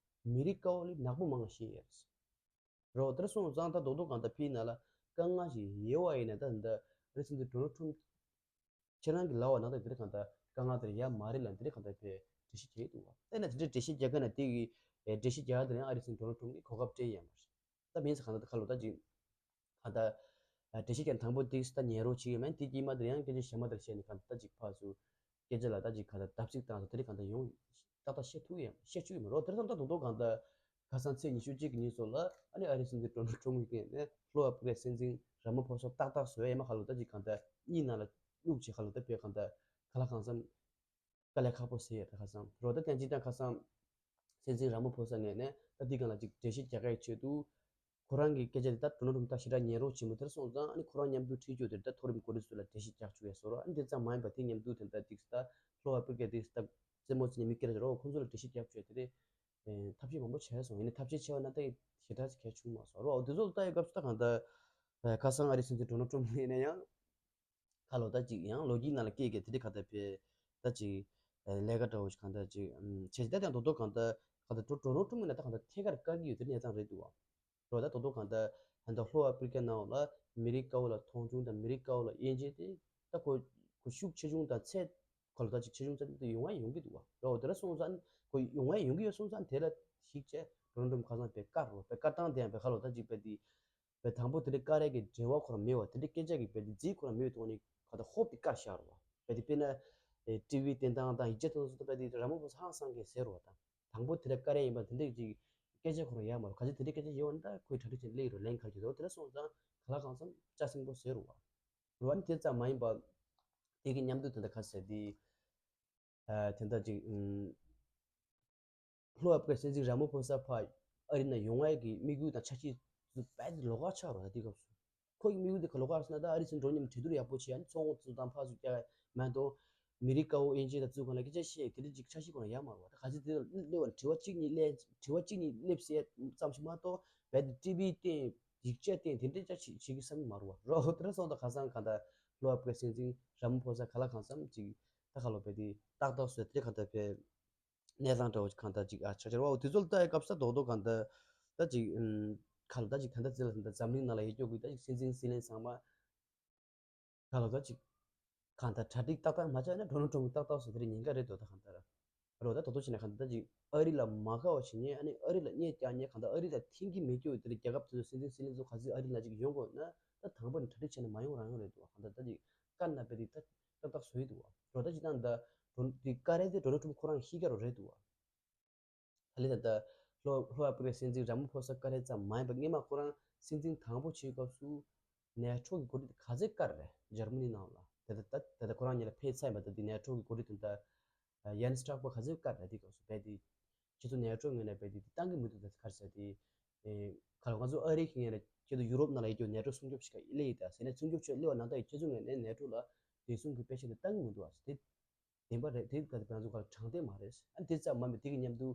མི་རིགས་དཀར་པོ་ལས་ནག་པོ་མང་ཤི་ཡོད་རེད། རོ་དེར་སོང་ཙང་ད་རྡོག་རྡོག་གང་ལྟར་ཕིའི་ནང་ལ་དཀའ་ངལ་ཞིག་ཡོད་པ་ཡིན་ན་ད་འདི་རེད་ཟེར་འདི་ཌོ་ནལ་ཊམ་ཁྱེད་རང་གི་ལབ་པ་ནང་ལྟར་འདི་རེད་གང་ལྟར་དཀའ་ངལ་དེར་ཡ་མ་རེད་ལ་འདི་རེད་གང་ལྟར་ཕེ་འགྲེལ་བཤད་བྱེད་འདུག་བ། ད་ན་དེ་འདྲའི་འགྲེལ་བཤད་རྒྱག་ག་ན་དེ་གི་འགྲེལ་བཤད་རྒྱག་དེ་ཡང་ཨ་རི་སྲིད་ཌོ་ནལ་ཊམ་གི་གོ་སྐབས་སྤྲད་ཡ་མ་རེད། ད་མིན་ས་གང་ལྟར་ཁ་ལོ་ད་ཅིག་གང་ལྟར་འགྲེལ་བཤད་ཀྱང་དང་པོ་དེ་ད་ཉན་རོགས་བྱེད་ཀྱི་མིན་དེ་དཀྱིལ་མ་དེར་ཡང་སྐད་ཆ་གཞན་མ་དེར་བཤད་ནས་གང་ལྟར་ཅིག་ཕར་ཚུར་སྐད་ཆ་ལ་ད་ཅིག་ག་ད་བརྡབ་གསིག་བཏང་ད་དེ་རིང་གང་ལྟར་ཡོང་ཏག་ཏག་བཤད་ཐུབ་ཡང་བཤད་བཅུག་ཡོད་མ་རོགས། དེར་ཙམ་ད་དོ་དོ་གང་ལྟར་ཁ་སང་ཚེས་ཉི་ཤུ་གཅིག་གི་ཉིན་སོགས་ལ་ཨ་ནི་ཨ་རི་སྲིད་འཛིན་ཌོ་ནལ་ཊམ་གྱི་སྐད་ནས་ལྷོ་ཨ་ཕི་རི་ཀའི་སྲིད་འཛིན་ར་མ་ཕོ་ས་ཏག་ཏག་བཟོས་ཡ་མ་ཁ་ལོ་ད་ཅིག་གང་ལྟར་གཉིས་ནང་ལ་བླུགས་བྱས་ཁ་ལོ་ད་བས་གང་ལྟར་ག་ལ་གང་འཚམ་དཀའ་ལས་ཁག་པོ་ཟེར་ཡ་ད་ཁ་སང་རོགས་ད་ཀྱང་ཅིག་ཀྱང་ཁ་སང་སྲིད་འཛིན་ར་མ་ཕོ་ས་ངོས་ནས་ད་འདི་གང་ལ་ཅིག་འགྲེལ་བཤད་རྒྱག་ག་ཡི་ཆེད་དུ། ཁོ་རང་གི་སྐད་ཆ་དེ་ད་ཌོ་ནལ་ཊམ་ད་ཞེ་དྲག་ཉན་རོགས་བྱེད་མོ་དེར་སོང་ཙང་ཨ་ནི་ཁོ་རང་མཉམ་དུ་ཁྲིད་རྒྱུ་དེར་ད་མཐོ་རིམ་འགོ་ཁྲིད་ཚོ་ལ་འགྲེལ་བཤད་རྒྱག་ཆོག་ཡ་བཟོ་རོགས། ཨ་ནི་དེ་ཙམ་མ་ཡིན་པ་དེ་མཉམ་དུ་དེ་འདྲ་ཏིག་ད་ལྷོ་ཨ་ཕི་རི་ཀ་ཏིག་ད་རྩེད་མོ་རྩེ་ནས་མི་སྐད་ཆ་རོགས་ཁོང་ཚོ་ལ་འགྲེལ་བཤད་རྒྱབ་ཆོག་ཡ་དེ་རེད། ཐབས་ཤེས་མང་པོ་བྱས་སོང་། ཡིན་ནའི་ཐབས་ཤེས་བྱས་པ་ན་ད་ཞེ་དྲག་གལ་བྱུང་མ་སོང་རོགས། འོ་དེ་ཚོ་ལ་ལྟ་ཡི་སྐབས་སུ་ད་གང་ལྟར་ཁ་སང་ཨ་རིའི་སྲིད་འཛིན་ཌོ་ནལ་ཊམ་ཡིན་ན་ཡང་ཁ་ལོ་ད་ཅིག་ཡང་ལོ་རྒྱུས་ནང་ལ་སྐད་ཀྱི་དེ་འདྲ་གང་ལྟར་ཕེ་ད་ཅིག་ལས་ཀ་འདྲ་བོ་ཞིག་གང་ལྟར་ཅིག་བྱས་ད་ཡང་རྡོག་རྡོག་གང་ལྟར་གང་ལྟར་ཌོ་ནལ་ཊམ་ཡིན་ན་ད་གང་ལྟར་ཐད་ཀར་བཀག་གི་ཡོད་དེ་གནས་སྟངས་རེད་འདུག་བ། རོ་ད་རྡོག་རྡོག་གང་ལྟར་ད་ལྟ་ལྷོ་ཨ་ཕི་རི་ཀ་ནང་ལ་མི་རིགས་དཀར་པོ་ལ་མཐོང་ཆུང་དང་མི་རིགས་དཀར་པོ་ལ་དབྱེ་འབྱེད་དེ་ད་ཁོ་ཁོ་ཤུགས་ཆེ་ཆུང་དང་ཚད་ཁོ་ལ་ད་ཅིག་ཆེ་ཆུང་ཚད་དེ་ཡོང་བ་ཡོང་གི་འདུག་བ། རོ་དེ་ལ་སོང་ཙང་ཁོ་ཡོང་བ་ཡོང་གི་ཡོད་སོང་ཙང་དེ་ལ་གཞིགས་བྱས་ཌོ་ནལ་ཊམ་ཁ་སང་པའི་བཀའ་རོ་པའི་བཀའ་བཏང་དེ་ཡང་པའི་ཁ་ལོ་ད་ཅིག་པའི་དེ་པའི་དང་པོ་དེ་འདྲའི་བཀའ་རས་ཀྱི་འབྲེལ་བ་ཁོ་རང་མེད་བ། དེ་འདྲའི་སྐད་ཆ་གི་པའི་དེ་རྫིག་ཁོ་རང་མེད་བ་དེ་འོ་ནི་ཁ་ད་ཧོབ་དེ་བཀའ་ཤར་བ། པའི་དེ་དཔེར་ན་ཊི་ཝི་བསྟན་སྟངས་དང་ཡིག་ཆ་དེ་ཚོ་ད་པའི་དེ་ར་མ་ཕོ་སི་ཧང་སང་གི་ཟེར་བ་དང་། དང་པོ་དེ་འདྲ་བཀའ་རས་ཡིན་པ་དེ་འདྲ་ཅིག་སྐད་ཆ་ཁོ་རང་ཡོད་མ་རེད། ག་ཚོད་དེ་འདྲའི་སྐད་ཆ་ཡོད་ན་ད་ཁོའི་གྲ་སྒྲིག་བྱས་ནས་སླེབས་ཡོད་རེད། ལན་ག་རེ་བྱེད་དོ་དེ་འདྲ་སོང་ཙང་ག་ལ་གང་འཚམ་ལྕགས་སྲིན་པོ་ཟེར་བ། རེད་བ། ཨ་ནི་དེ་ཙམ་མ་ཡིན་པ་དེ་གི་མཉམ་དུ་དེ་འདྲ་ག་ཟེར་དེ་དེ་འདྲ་ཅིག་ལྷོ་ཨ་ཕི་རི་ཀའི་སྲིད་འཛིན་ར་མ་ཕོ་ས་ཕ་ཨ་རི་ནང་ཡོང་ཡས་ཀྱི་དམིགས་ཡུལ་དང་འཆར་གཞི་རྦད་དེ་ལོགས་ཀ་ཆགས་རེད། དེ་སྐབས་སུ། ཁོ་ཡི་དམིགས་ཡུལ་དེ་ག་ལོགས་ཀ་རེད་ཟེར་ན་ད་ཨ་རི་ཚོ་འགྲོ་མཉམ་གྲོས་བསྡུར་ཡག་པོ་བྱེད་ཡ་ནི་ཚོགས་འགོ་བཙུགས་དང་ཕར་ཚུར་རྒྱག་ཡ་མ་གཏོགས་མི་རིགས་དཀར་པོ་དབྱེ་འབྱེད་དང་བཙུགས་གང་ལ་སྐད་ཆ་བཤད་དེ་འདྲ་ཅིག་འཆར་གཞི་ཁོ་རང་ཡོད་མ་རེད་བ། ད་ག་ཚོད་དེ་ལ་སླེབས་པ་དྲི་བ་གཅིག་གཉིས་སླེབས་དྲི་བ་གཅིག་གཉིས་སླེབས་ཟེར་ཙམ་ཞིག་མ་གཏོགས་རྦད་དེ་ཊི་ཝི་སྟེང་ཡིག་ཆ་སྟེང་དེ་འདྲ་ཅིག་བྱེད་ཀྱི་བསམ་གྱི་མ་རེད་བ། རོ་དེ་འདྲ་སོང་ད་ག་སང་ག་ད་ལྷོ་ཨ་ཕི་རི་ཀའི་སྲིད་འཛིན་ར་མ་ཕོ་ས་ག་ལ་གང་འཚམ་ཅིག་ད་ག་ལོ་རྦད་དེ་ཏག་ཏག་བཟོས་དེ་ག་ད་བས། གནས་སྟངས་འདྲ་བོ་ཅིག་གང་ལྟར་ཅིག་ཨ་ཆགས་ཆགས་རེད་བ། འོ་དེ་ཚོ་ལ་ལྟ་ཡ་སྐབས་ས་རྡོག་རྡོག་གང་ལྟར་ད་ཅིག་ཨམ་ག་ལ་ད་ཅིག་ད་ལྟ་ཟེར་ལ་ད་ལྟ་འཛམ་གླིང་ནང་ལ་ཡོད་རྒྱུ་གི་ད་ཅིག་སྲིད་འཛིན་སྲིད་བློན་ཚང་མ་ག་ལ་ད་ཅིག་གང་ལྟར་གྲ་སྒྲིག་ཏག་ཏག་མ་ཆགས་ན་ཌོ་ནལ་ཊམ་གི་ཏག་ཏག་སོ་དེ་རིང་ཉེན་ཁ་རེད་འདུག་ད་གང་ལྟར་རོ་ད་རྡོག་རྡོག་བྱས་ན་གང་ལྟར་ད་ཅིག་ཨ་རི་ལ་མ་དགའ་བ་བྱེད་མཁན་ཨ་ནི་ཨ་རི་ལ་གཉེན་རྒྱག་མཁན་གང་ལྟར་ཨ་རི་ལ་འཐེན་གྱི་མེད་རྒྱུ་དེ་རིང་རྒྱལ་ཁབ་དེ་ཚོ་སྲིད་འཛིན་སྲིད་བློན་ཚོ་ག་ཚོད་ཨ་རི་ལ་ཅིག་ཡོང་དགོས་ན་ད་དང་པོ་ནས་གྲ་སྒྲིག་བྱས་ན་མ་ཡོང་རང་ཡོང་རེད་འདུག་གང་ལྟར་ད་ཅིག་བཀའ་གནང་པའི་དེ་ད་ཏག་ཏག་བཟོ་ཡི་འདུག་བ། རོ་ད་ཅི་ད་འདི་ད་འདི་བཀའ་རེ་དེ་ཌོ་ནལ་ཊམ་ཁོ་རང་ཤེས་ཀྱི་རོ་རེད་འདུག་བ། ད་ལི་ད་ད་ལྷོ་ལྷོ་ཨ་ཕི་རི་ཀའི་སྲིད་འཛིན་ར་མ་ཕོ་ས་བཀའ་རེ་ཙམ་མ་ཡིན་པ་སྔས་མ་ཁོ་རང་སྲིད་འཛིན་དང་པོ་བྱེད་སྐབས་སུ་ནེ་ཊོ་གི་འགོ་ཁྲིད་དེ་ག་ཚོད་བཀའ་རེད་འཇར་མ་ནི་ནང་ལ་དེ་ད་ད་ད་ཁོ་རང་ཉིད་ལ་ཕེབས་ཚར་ཡིན་པ་ད་འདི་ནེ་ཊོ་གི་འགོ་ཁྲིད་དེ་ད་ཡན་སི་སི་ཊོལ་ཊེན་བྷར་ག་ཚོད་བཀའ་རེད་དེ་སྐབས་སུ་བས་དེ། ཁྱེད་ཚོ་ནེ་ཊོ་ངོས་ནས་བས་དེ་དེ་བཏང་གི་མི་འདུག་ད་ག་རེ་ཟེར་དེ། ཨེ། ག་ལ་ང་ཚོ་ཨ་རི་གི་ངོས་ནས་ཁྱེད་ཚོ་ཡུ་རོབ་ནང་ལ་ཡོད་རྒྱུ་ནེ་ཊོ་སྲུང་སྐྱོབ་བྱེད་ཀ་སླེབས་ཡིན་ད་ཟེར་ནས་སྲུང་སྐྱོབ་བྱེད་སླེབས་པ་ནང་ལྟར་ཁྱེད་ཚོ་ངོས་ནས་ནེ་ཊོ་ལ་བདེ་སྲུང་གི་དཔེ་ཆ་དེ་བཏང་གི་མི་འདུག་ཨ་ཟེར་དེ། བདེན་པ་རེད་དེ་ག་དེ་ང་ཚོ་ག་ལ་དྲང་བདེན་མ་རེད་ཨ་དེ་ཙམ་མ་མེད་དེ་གི་མཉམ་དུ།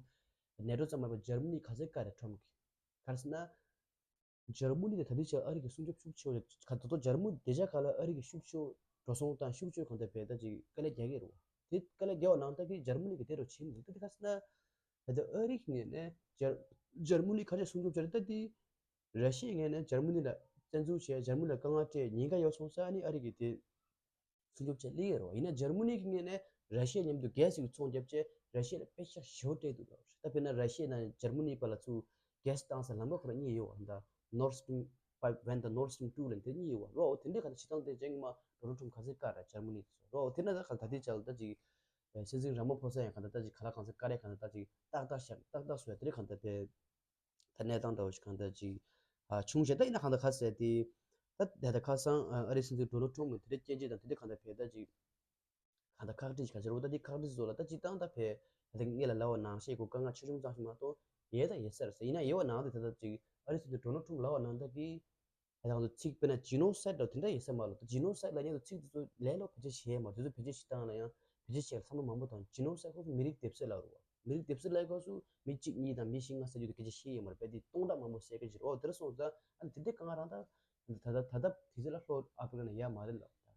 ནེ་ཊོ་ཙམ་མ་མེད་པར་འཇར་མ་ནི་ག་ཚོད་བཀའ་རེད་ཊམ་གི། ག་རེ་ཟེར་ན། འཇར་མ་ནི་དེ་ད་ལྟའི་ཆར་ཨ་རི་གི་སྲུང་སྐྱོབ་ཤུགས་ཆེ་བ་ག་ད་དུང་འཇར་མ་ནི་དེ་ཆ་ག་ལ་ཨ་རི་གི་ཤུགས་ཆེ་བ་འགྲོ་སོང་དང་ཤུགས་ཆེ་བ་གང་ལྟར་བས་ད་ཅིག་དཀའ་ལས་རྒྱག་གི་རེད་བ། དེ་དཀའ་ལས་རྒྱག་པ་ནང་ལྟར་གི་འཇར་མ་ནི་གི་དེ་རུ་ཕྱིན་འདུག་ད་དེ་ག་ཟེར་ན། ད་ལྟ་ཨ་རི་གི་ངོས་ནས་འཇར་འཇར་མ་ནི་ག་ཚོད་སྲུང་སྐྱོབ་བྱ་རེད་ད་དེ། ར་ཤི་ཡའི་ངོས་ནས་འཇར་མ་ནི་ལ་བཙན་འཛུལ་བྱས་འཇར་མ་ནི་ལ་དཀའ་ངལ་སྤྲད་ཉེན་ཁ་ཡོད་སོང་ཙང་ཨ་ནི་ཨ་རི་གིས་དེ་སྲུང་སྐྱོབ་བྱས་སླེབས་ཡོད་རེད་བ། ཡིན་ན་འཇར་མ་ནི་གི་ངོས་ནས་ར་ཤི་ཡ་མཉམ་དུ་གྷེ་སི་གི་ཚོང་བརྒྱབ་བྱས་ར་ཤི་ཡ་ལ་པེ་ཤ་ཞེ་པོ་སྤྲད་འདུག་ལབ་རེད། ད་དཔེར་ན་ར་ཤི་ཡ་ནང་འཇར་མ་ནི་བར་ལ་ཚུར་གྷེ་སི་བཏང་སའི་ལམ་ཁ་ཁོ་རང་གཉིས་ཡོད་བ། ད་Nord Stream five one དང་Nord Stream two ལབ་དེ་གཉིས་ཡོད་བ་རོ། འོ་དེ་འདྲའི་ཁ་ད་བྱེད་སྟངས་དེ་ཅན་གི་མ་ཌོ་ནལ་ཊམ་ག་ཚོད་བཀའ་རེད་འཇར་མ་ནི་དེ་ཚོ་རོ། འོ་དེ་ན་ད་ག་ད་དེ་ཅག་ལ་ད་ཅིག་སྲིད་འཛིན་ར་མ་ཕོ་ས་ཡང་ག་ད་ད་ཅིག་ག་ལ་གང་ཚོད་བཀའ་རེད་ག་ད་ད་ཅིག་ཏག་ཏག་བཞག་ཏག་ཏག་བཟོ་ཡ་དེ་རེད་ག་ད་དེ། ད་གནས་སྟངས་འདྲ་བོ་ཞིག་གང་ལྟར་ཅིག་ཨ་བྱུང་བྱས། ད་ཡིན་ན་གང་ལྟར་ཁ་གསལ་དེ་ད་ད་ལྟ་ཁ་སང་ཨ་ཨ་རིའི་སྲིད་འཛིན་ཌོ་ནལ་ཊམ་གྱིས་དེ་འདྲའི་སྐྱོན་བརྗོད་དང་དེ་འདྲའི་གང་ལྟར་བས་ད་ཅིག་གང་ལྟར་ཁག་དཀྲིས་ཤིག་ག་ཅིག་རེད་འོ། ད་འདི་ཁག་དཀྲིས་བཟོ་ལ་ད་ཅིག་བཏང་ད་བས་ད་ལྟ་ངས་ལ་ལབ་པ་ནང་བཞིན་ཁོ་དཀའ་ངལ་ཆེ་ཆུང་ཙམ་ཞིག་མ་གཏོགས་ཡོད་ད་ཡོད་ས་རེད་ཟེར། ཡིན་ན་ཡོད་པ་ནང་དེ་ད་ལྟ་ཅིག་ཨ་རིའི་སྲིད་འཛིན་ཌོ་ནལ་ཊམ་ལབ་པ་ནང་ད་གི་ད་ང་ཚོ་ཚིག་དཔེར་ན་ཇི་ནོ་སའིཌ་འདྲ་དེ་འདྲ་ཡོད་ས་མ་རེད། ད་ཇི་ནོ་སའིཌ་ལབ་མཁན་དེ་ཚིག་དེ་ཚོ་ལས་སླ་པོ་བེད་སྤྱོད་བྱས་ཡོད་མ་རེད། དེ་ཚོ་བེད་སྤྱོད་བྱེད་སྟངས་ལ་ཡང་བེད་སྤྱོད་བྱས་ལ་བསམ་བློ་མང་པོ་བཏང་། ཇི་ནོ་སའིཌ་ཁོ་ཚོ་མི་རིགས་སྡེབ་གསོད་ལབ་རེད་བ། མི་རིགས་སྡེབ་གསོད་ལབ་སྐབས་སུ་མི་གཅིག་གཉིས་དང་མི་བཞི་ལྔ་བསད་རྒྱུ་དེ་སྐད་ཆ་བཤད་ཡོད་མ་རེད། རྦད་དེ་སྟོང་ཕྲག་མང་པོ་བསད་སྐད་ཆ་རེད། འོ་དེ་འདྲ་སོང་ཙང་ཨ་ནི་དེ་འདྲའི་དཀའ་ངལ་རང་ད་ད་ད་ད་ལྟ་དུས་ཚོད་ལ་ལྷོ་ཨ་ཕི་རི་ཀ་ནང་ཡོད་མ་རེད་ལབ་ད།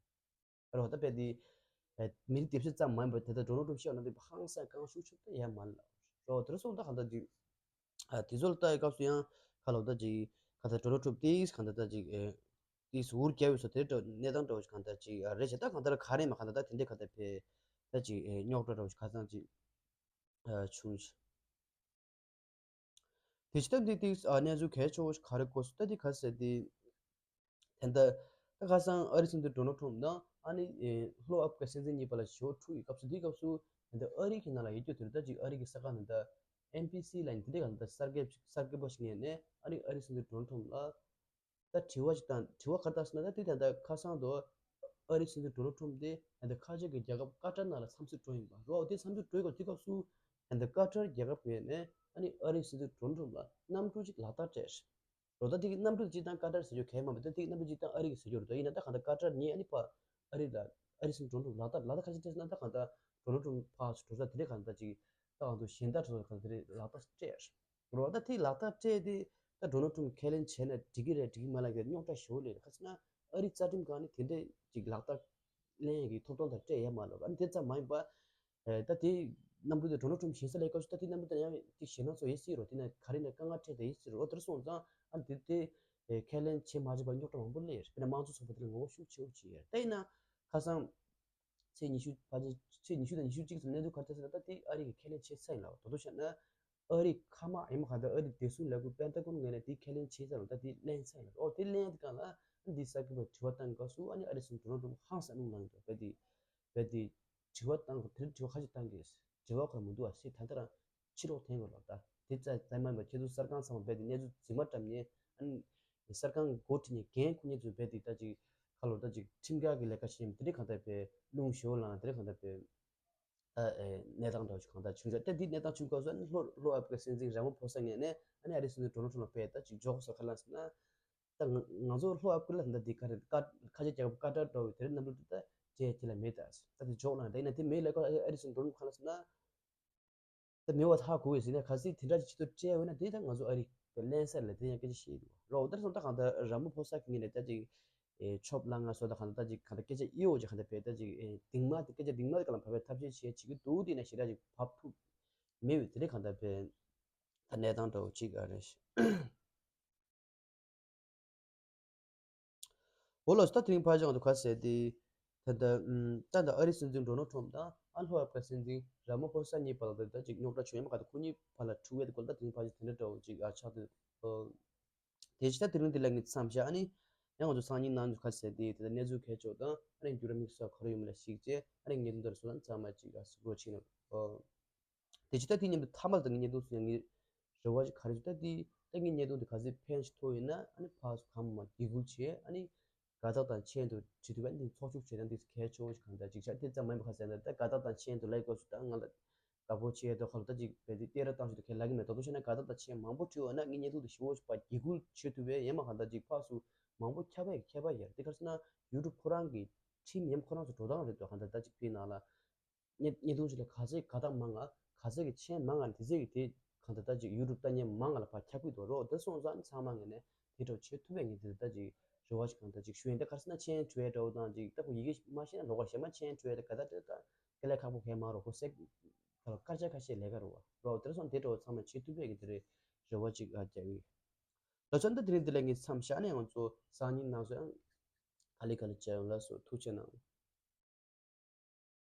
རེད་བ། ད་རྦད་དེ་མི་རིགས་སྡེབ་གསོད་ཙམ་མ་ཡིན་པར་དེ་ལྟར་ཌོ་ནལ་ཊམ་ཤོར་ན་དེ་ཧང་སང་དཀའ་ངལ་ཤུགས་ཆེ་ད་ཡོད་མ་རེད་ལབ་རེད། འོ་དེ་འདྲ་སོང་ཙང་གང་ལྟར་དེ། ཨ་དེ་ཚོ་ལ་ལྟ་ཡི་སྐབས་སུ་ཡང་ཁ་ལོ་ད་ཅིག་ག་ད་ཌོ་ནལ་ཊམ་ཏིས་གང་ད་ད་ཅིག་ཨེ་ཏིས་འུར་རྒྱབ་ཡོད་ས་དེ་འདྲ་གནས་སྟངས་འདྲ་བོ་ཞིག་གང་ད་ཅིག་ཨ་རེད་བྱས། ད་གང་ལྟར་ག་རེ་མ་གང་ད་ད་དེ་འདྲ་གང་ད་ཕེ་ད་ཅིག་ཨེ་རྙོག་དྲ་འདྲ་བོ་ཞིག་ག་ཚང་ཅིག་ཨ་བྱུང་ཞིག་དེ་ཕྱི་ད་འདི་ཏིས་ཨ་གནས་ཚུལ་གལ་ཆེ་བོ་ཞིག་ག་རེ་གོ་སོང་ད་དེ་ག་ཟེར་དེ། དེ་འདྲ་ད་ཁ་སང་ཨ་རི་སྲིད་འཛིན་ཌོ་ནལ་ཊམ་དང་ཨ་ནི་ཨེ་ལྷོ་ཨ་ཕི་རི་ཀའི་སྲིད་འཛིན་གཉིས་བར་ལ་ཞི་བ་འཁྲུག་ཡི་སྐབས་སུ་དེའི་སྐབས་སུ་དེ་འདྲ་ཨ་རི་གི་ནང་ལ་ཡོད་རྒྱུ་དེ་རེད། ད་ཅིག་ཨ་རི་གི་གསར་ཁང་དེ་འདྲ་ཨེན་བྷི་སི་ལབ་མཁན་དེ་འདྲ་གང་ལྟར་གསར་འགོད་གསར་འགོད་པ་ཞིག་ངོས་ནས་ཨ་རི་ཨ་རི་སྲིད་འཛིན་ཌོ་ནལ་ཊམ་ལ་ད་དྲི་བ་ཞིག་དང་དྲི་བ་ག་རེ་བཏང་ཟེར་ན། ད་དེ་ད་ལྟ་ཁ་སང་དུ་ཨ་རི་སྲིད་འཛིན་ཌོ་ནལ་ཊམ་དེ་ད་ལྟ་ཁ་ཆེ་གི་རྒྱལ་ཁབ་ཀ་ཏར་ནང་ལ་འཚམས་གཟིགས་འགྲོ་ཡིན་པ་རོ། དེ་འཚམས་གཟིགས་འགྲོ་ཡི་སྐབས་དེ་སྐབས་སུ་ད་ལྟ་ཀ་ཏར་རྒྱལ་ཁབ་ངོས་ནས་ཨ་ནི་ཨ་རི་སྲིད་འཛིན་ཌོ་ནལ་ཊམ་ལ་གནམ་གྲུ་ཅིག་ལག་བསྟར་སྤྲད། རོ། ད་དེ་གི་གནམ་གྲུ་གཅིག་དང་ཀ་ཏར་ཟེར་རྒྱུ་གལ་མ་མེད། ད་དེ་གི་གནམ་གྲུ་གཅིག་དང་ཨ་རི་གི་ཟེར་རྒྱུ་རེད། ད་ཡིན་ན་ད་གང་ལྟར་ཀ་ཏར་ཉིད་ཨ་ནི་ཕ་ཨ་རི་ལ་ཨ་རི་སོང་འགྲོ་འགྲོ་ལག་བསྟར་ལག་བསྟར་ཁ་ཤས་སྤྲད་སོང་ན། ད་གང་ལྟར་ཌོ་ནལ་ཊམ་ཕར་འགྲོ་ས་དེ་འདྲས་གང་ལྟར་ཅིག་ད་གང་ལྟར་གཞན་དག་འགྲོ་ས་གང་ལྟར་ལག་བསྟར་སྤྲད་རོ། ད་དེ་ལག་བསྟར་སྤྲད་དེ་ད་ཌོ་ནལ་ཊམ་ཁས་ལེན་བྱས་ན་འགྲིག་གི་རེད་འགྲིག་གི་མ་རེད་ལབ་རྙོག་དྲ་ཞེ་པོ་སླེབས། ག་ཟེར་ན་ཨ་རི་རྩ་ཁྲིམས་སྒང་ནས་དེ་འདྲས་ཅིག་ལག་བསྟར་ལེན་ཡས་ཀྱི་ཐོབ་ཐང་དང་སྤྲད་ཡས་མ་ལབ། ཨ་ནི་དེ་ཙམ་མ་ཡིན་པ། ཨེ། ད་དེ་གནམ་གྲུ་དེ་ཌོ་ནལ་ཊམ་ཞིང་ས་ལས་སྐབས་སུ་ད་དེ་གནམ་གྲུ་དེ་ཡང་དེ་ཞེད་སྣང་ཚོ་ཡོད་སྲིད་རོ། དེ་ན་ག་རེ་ན་དཀའ་ངལ་འཕྲད་དེ་ཡོད་སྲིད་རོ། དེར་སོང་ཙང་ཨ་ནི་དེ་དེ་ཨེ། ཁས་ལེན་བྱེད་མ་བྱེད་པ་རྙོག་དྲ་མང་པོ་སླེབས། དཔེར་ན་དམངས་གཙོ་ཚོགས་པ་དེ་ལ་ངོ་རྒོལ་ཤུགས་ཆེ་བོ་བྱས་ཡོད། ད་ཡིན་ན་ཁ་སང་ཚེས་ཉི་ཤུ་ཕལ་ཆེར་ཚེས་ཉི་ཤུ་དང་ཉི་ཤུ་གཅིག་ཙམ་གནས་ཚུལ་ག་རེ་ཐོན་ཟེར་ན། ད་དེ་ཨ་རི་གིས་ཁས་ལེན་བྱས་ཚར་ཡིན་ལབ། ད་དུང་བཤད་ན་ཨ་རི་མཁའ་དམག་ཡིན་པ་ག་ད་ཨ་རི་བདེ་སྲུང་ལས་ཁུངས་པེན་ཏ་གོན་ངོས་ནས་དེ་ཁས་ལེན་བྱས་ཚར་ལབ། ད་དེ་ལེན་ཚར་ཡིན་ལབ། ཨོ་དེ་ལེན་དེ་གང་ལ་ཨ་ནི་དེ་གསར་འགོད་པ་དྲི་བ་བཏང་སྐབས་སུ་ཨ་ནི་ཨ་རི་སོང་ཌོ་ནལ་ཊམ་ཧང་སང་གནང་འདུག་བས་དེ། རྦད་དེ་དྲི་བ་བཏང་གི། དེར་དྲི་བ་ཁ་ཤས་བཏང་གི། དྲི་བ་ཁོ་རང་མི་འདུག་བ་སྲིད། ད་ལྟ་རང་ཕྱི་ལོགས་འཐེན་དགོས་ལབ། ད་དེ་ཙམ་ཙམ་མ་ཡིན་པར་ཁྱེད་ཚོ་གསར་ཁང་ཚང་མ་རྦད་དེ་གནས་ཚུལ་རྫུན་མ་བཀྲམ་ནས། ཨ་ནི་གསར་ཁང་འགོ་ཁྲིད་ནས་འགན་འཁུར་མཁན་ཚོ་རྦད་དེ་ད་ཅིག་ཁ་ལོ་ད་ཅིག་ཁྲིམས་འགལ་གྱི་ལས་ཀ་བྱེད་མཁན་དེ་འདྲས་གང་ལྟར་བས་རླུང་ཞེ་པོ་ལངས། དེ་འདྲས་གང་ལྟར་བས་ད་ཨེ་གནས་སྟངས་འདྲ་བོ་ཞིག་གང་ལྟར་བྱུང་ཤག་ད་དེ་གནས་སྟངས་བྱུང་སྐབས་སུ་ཨ་ནི་ལྷོ་ལྷོ་ཨ་ཕི་རི་ཀའི་སྲིད་འཛིན་ར་མ་ཕོ་ས་ངོས་ནས་ཨ་ནི་ཨ་རི་སྲིད་འཛིན་ཌོ་ནལ་ཊམ་ལ་བས་ད་ཅིག་འཇོག་སོ་ག་ལ་ཟེར་ན། ད་ང་ང་ཚོ་ལྷོ་ཨ་ཕི་རི་ཀ་ལ་ད་འདི་ག་རེ་ཀ་ཁ་ཆེ་རྒྱལ་ཁབ་ཀ་ཏར་འདྲ་བོ་དེར་གནམ་གྲུ་དེ་ད་རྒྱལ་ཁྱེད་ལ་མེད་ད། ད་དེ་འཇོག་གནང་། ད་ཡིན་ན་དེ་མེད་ལ་ཀ་ཨ་རི་སོང་ཌོ་ནལ་ཁ་ལ་སོང་ན། ད་མེད་པ་ཧ་གོ་བས་ཟིན་ན་གལ་སྲིད་དེ་འདྲ་ཅིག་ཆེད་དུ་སྤྲད་འོས་ན་དེ་ད་ང་ཚོ་ཨ་རི་ལེན་ས་ལ་དེ་ཡང་སྐད་ཆ་བཤད་འདུག་རོ། དེར་སོང་ད་གང་ལྟར་ར་མ་ཕོ་ས་གི་ངོས་ནས་ད་ཅིག་ཨེ་ཆོབ་ལ་ང་སོ་ད་གང་ལྟར་ད་ཅིག་གང་ལྟར་སྐད་ཆ་ཨི་འོ་ཅིག་གང་ལྟར་བས་ད་ཅིག་ཨེ་གདིང་མ་དེ་སྐད་ཆ་གདིང་མ་དེ་ག་ལ་བབས་པའི་ཐབས་ཤེས་བྱེད་བྱེད་ཀྱི་འདུག་དེ་ན་ཞེ་དྲག་ཅིག་བབས་ཐུབ་མེད་པའི་དེ་འདྲ་གང་ལྟར་བས་ད་གནས་སྟངས་འདྲ་བོ་ཅིག་ཨ་རེ། འོ་ལགས་སོ། ད་དེ་རིང་ཕལ་ཆེར་ང་ཚོ་ག་ཟེར་ཏེ། ད་ལྟ་ཨམ། ད་ལྟ་ཨ་རིའི་སྲིད་འཛིན་ཌོ་ནལ་ཊམ་དང་ཨ་ལྷོ་ཨ་ཕི་རི་ཀའི་སྲིད་འཛིན་ར་མ་ཕོ་ས་གཉིས་བར་ལ་ད་ཅིག་རྙོག་དྲ་བྱུང་ཡོད་མ་ག་ད་ཁོ་གཉིས་བར་ལ་འཁྲུག་ཡས་དེ་སྐོར་ད་དེ་རིང་ཕལ་ཆེར་དེ་འདྲ་འདྲ་བོ་ཅིག་ཨ་ཆགས་འདུག་ཨོ། དེ་ཕྱིར་ད་དེ་རིང་འདི་ལ་ངས་མཚམས་བཞག་ཨ་ནི་ཡང་ང་ཚོ་སང་ཉིན་གནངས་ཚེ་ག་ཟེར་ཏེ་ད་ལྟ་གནས་ཚུལ་གལ་ཆེ་བ་དང་ཨ་ནི་འགྱུར་བ་དམིགས་བསལ་ག་རེ་ཡོད་མེད་ལ་གཞིགས་བྱས་ཨ་ནི་ངས་འདི་འདྲ་སོ་ལ་ཚང་མ་ཅིག་ཨ་གཟིགས་རོགས་བྱེད་གནང་། ཨོ། དེ་ཕྱིར་ད་དེ་མཉམ་དུ་མཐའ་མ་ལ་ད་ངའི་བརྙན་ཐུང་སུ་ཡང་ངའི་རེ་བ་ཞིག་ག་རེ་ཞུ། ད་དེ་ད་ངའི་བརྙན་ཐུང་དེ་ག་ཚོད་ཕན་ཞིག་ཐོགས་ཡོད་ན་ཨ་ནི་ཕར་ཚུར་གང་མང་འདེགས་སྐུལ་བྱས་ཨ་ནི་དགའ་རྟགས་དང་མཆན་དུ་བྲིས་ཐུབ་པ་ནི་ཚོགས་ཞུགས་བྱས་ན་འདི་གལ་ཆེ་བོ་ཞིག་གང་ལྟར་ཅིག་ཆགས། དེ་ཙམ་མ་ཡིན་པ་ག་ཟེར་ན་ད་དགའ་རྟགས་དང་མཆན་དུ་ལབ་དགོས་སུ་ད་ང་ལ་དགའ་པོ་བྱས་དོ་ཁ་ལོ་ད་ཅིག་བས་དེ་སྟེར་ར་བཏང་ཞིག་ཏུ་ཁས་ལག་གི་མེད། ད་དུང་བཤད་ན་དགའ་རྟགས་དང་མཆན་མང་པོ་བྲིས་འོ་ན་ངའི་བརྙན་ཐུང་དེ་ཞེ་བོ་ཞིག་ཕར་འདེགས་སྐུལ་བྱེད་ཐུབ་པས་ཡན་མ་གང་ལྟར་ཅིག་ཕར་ཚུར་མང་པོ་ཁྱབ་པའི་ཁྱབ་པ་ཡར་དེ་ག་རེ་ཟེར་ན་ཡུ་ཊུབ་ཁོ་རང་གི་ཁྲིམས་ཡན་མ་ཁོ་རང་ཚོ་འགྲོ་སྟངས་རེད་དོ་གང་ལྟར་ད་ཅིག་དེའི་ནང་ལ། བརྙན་བརྙན་ཐུང་ཞིག་ལ་ག་ཚོད་དགའ་རྟགས་མང་ང་ག་ཚོད་ཀྱི་མཆན་མང་ང་དེ་ཚོད་ཀྱི་དེ་གང་ལྟར་ད་ཅིག་ཡུ་ཊུབ་ལྟ་མཁན་མང་ང་ལ་ཕར་ཁྱབ་ཀྱི་འདུག་རོགས། དེ་སོང་ཙང་ཚང་མ་ངོས་ནས་དེ་འདྲ་བྱེད་ཐུབ་པའི་ངས་དེ་ལྟ་ཅིག་རེ་བ་ཞིག་གང་ལྟར་ཅིག་ཞུ་ཡིན། ད་ག་རེ་ཟེར་ན་མཆན་བྲོས་འདྲ་བོ་དང་ཅིག་ད་ཁོ་ཡི་གེ་མ་ཤེས་ན་ལོགས་ཀ་གཞན་མ་མཆན་བྲོས་ད་ག་ད་དེ་ད་དཀའ་ལས་ཁག་པོ་གས་མ་རོགས་ཁོ་སེ་ད་ལ་སྐར་ཆ་ཁ་ཤས་ལས་ཀ་རོགས་རོགས། དེ་སོང་དེ་འདྲ་བོ་ཚང་མ་བྱེད་ཐུབ་པའི་ངས་དེ་རེ་རེ་བ་ཅིག་ཨ་རྒྱག་གི་ལགས་སོ། ད་དེ་རིང་འདི་ལ་ངས་མཚམས་བཞག་ནས་ང་ཚོ་སང་ཉིན་ནང་ཚོ་ཡང་ག་ལེ་ག་ལེ་བྱ་ཡོང་ལགས་སོ། ཐུགས་རྗེ་གནང་།